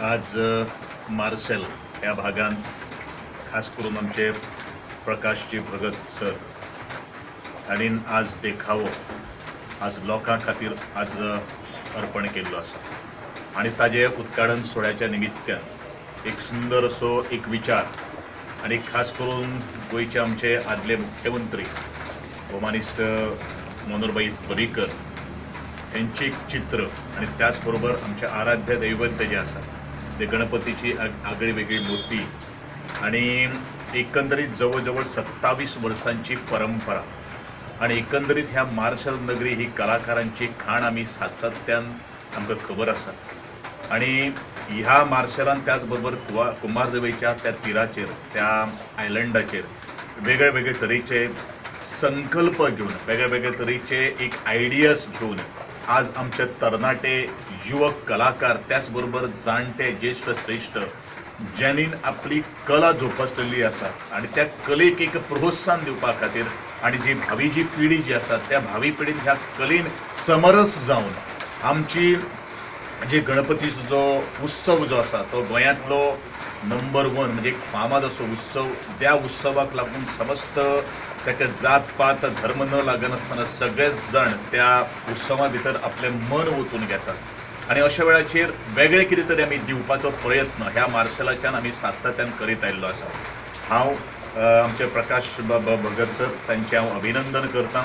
आज मार्सेल ह्या भागान खास करून आमचे प्रकाशजी भगत सर हांणी आज देखावो आज लोकां खातीर आज अर्पण केल्लो आसा आनी ताजे उद्घाटन सुवाळ्याच्या निमित्यान एक सुंदर असो एक विचार आनी खास करून गोंयचे आमचे आदले मुख्यमंत्री भोवमानिस्त मनोहरभाई पर्रीकर हेंचें एक चित्र आनी त्याच बरोबर आमचें आराध्य दैवत जें आसा ते गणपतीची आगळी वेगळी मूर्ती आनी एकंदरीत जवळ जवळ 27 वर्सांची परंपरा आनी एकंदरीत ह्या मार्शल नगरी ही कलाकारांची खाण आमी सातत्यान आमकां खबर आसा. आनी ह्या मार्शलान त्याच बरोबर कुंभारजुवेच्या त्या तिराचेर, त्या आयलंडाचेर वेगळे वेगळे तरेचे संकल्प घेवन, वेगळे वेगळे तरेचे एक आयडियाज घेवन आज आमचे तरणाटे युवक कलाकार, त्याच बरोबर जाणटे ज्येश्ठ श्रेश्ठ ज्यांनी आपली कला जोपासलेली आसा आनी त्या कलेक एक प्रोत्साहन दिवपा खातीर आनी जी भावी जी पिढी जी आसा त्या भावी पिढीन ह्या कलेन समरस जावन आमची जे गणपतीचो जो उत्सव जो आसा तो गोंयांतलो नंबर वन, म्हणजे एक फामाद असो उत्सव. त्या उत्सवाक लागून समस्त ताका जात पात धर्म न लागनासतना सगळेच जाण त्या उत्सवा भितर आपलें मन ओतून घेतात आनी अशा वेळाचेर वेगळें कितें तरी आमी दिवपाचो प्रयत्न ह्या मार्सेलाच्यान आमी सातत्यान करीत आयिल्लो आसा. हांव आमचे प्रकाश भगत सर तांचें हांव अभिनंदन करता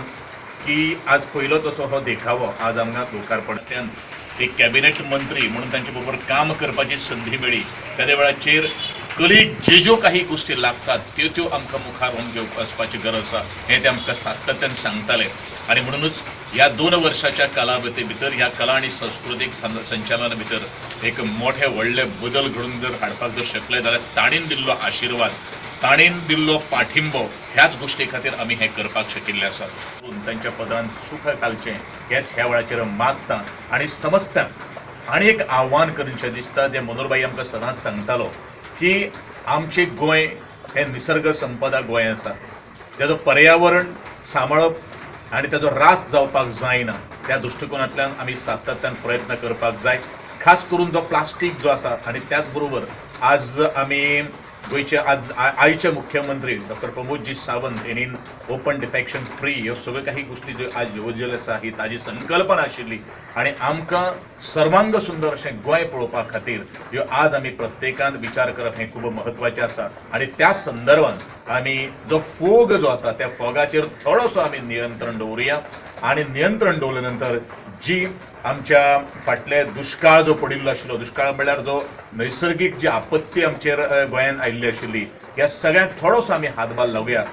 की आज पयलोच असो हो देखावो आज आमकां लोकार्पणांतल्यान एक कॅबिनेट मंत्री म्हणून तांचे बरोबर काम करपाची संदी मेळ्ळी. त्या वेळाचेर कलेक ज्यो ज्यो काही गोश्टी लागतात त्यो त्यो आमकां मुखार व्हरून घेवपाक वचपाची गरज आसा हें ते आमकां सातत्यान सांगताले. आनी म्हणुनूच ह्या 2 वर्साच्या कालावधी भितर ह्या कला आनी संस्कृतीक संचालना भितर एक मोठे व्हडले बदल घडून जर हाडपाक जर शकले जाल्यार ताणेन दिल्लो आशिर्वाद, ताणेन दिल्लो पाठिंबो ह्याच गोश्टी खातीर आमी हें करपाक शकिल्ले आसा. तांच्या पदरान सूख घालचें हेच ह्या वेळाचेर मागता आनी समजता. आनी एक आव्हान करचें दिसता जें मनोहरभाई आमकां सदांच सांगतालो की आमचें गोंय हें निसर्ग संपदा गोंय आसा, तेजो पर्यावरण सांबाळप आनी तेजो रास जावपाक जायना त्या दृश्टिकोनांतल्यान आमी सातत्यान प्रयत्न करपाक जाय. खास करून जो प्लास्टीक जो आसा आनी त्याच बरोबर आज आमी गोंयचे आयचे मुख्यमंत्री doctor Pramod ji Sawant हेणी open defection free ह्यो सगळ्यो काही गोश्टी ज्यो आज येवजिल्ल्यो आसा ही ताजी संकल्पना आशिल्ली आनी आमकां सर्वांग सुंदर अशें गोंय पळोवपा खातीर ह्यो आज आमी प्रत्येकान विचार करप हें खूब म्हत्वाचें आसा. आनी त्या संदर्भान आमी जो फोग जो आसा त्या फोगाचेर थोडोसो आमी नियंत्रण दवरुया आनी नियंत्रण दवरले नंतर जी आमच्या फाटले दुश्काळ जो पडिल्लो आशिल्लो, दुश्काळ म्हणल्यार जो नैसर्गीक जी आपत्ती आमचेर गोंयांत आयिल्ली आशिल्ली, ह्या सगळ्यांक थोडोसो आमी हातभार लावया.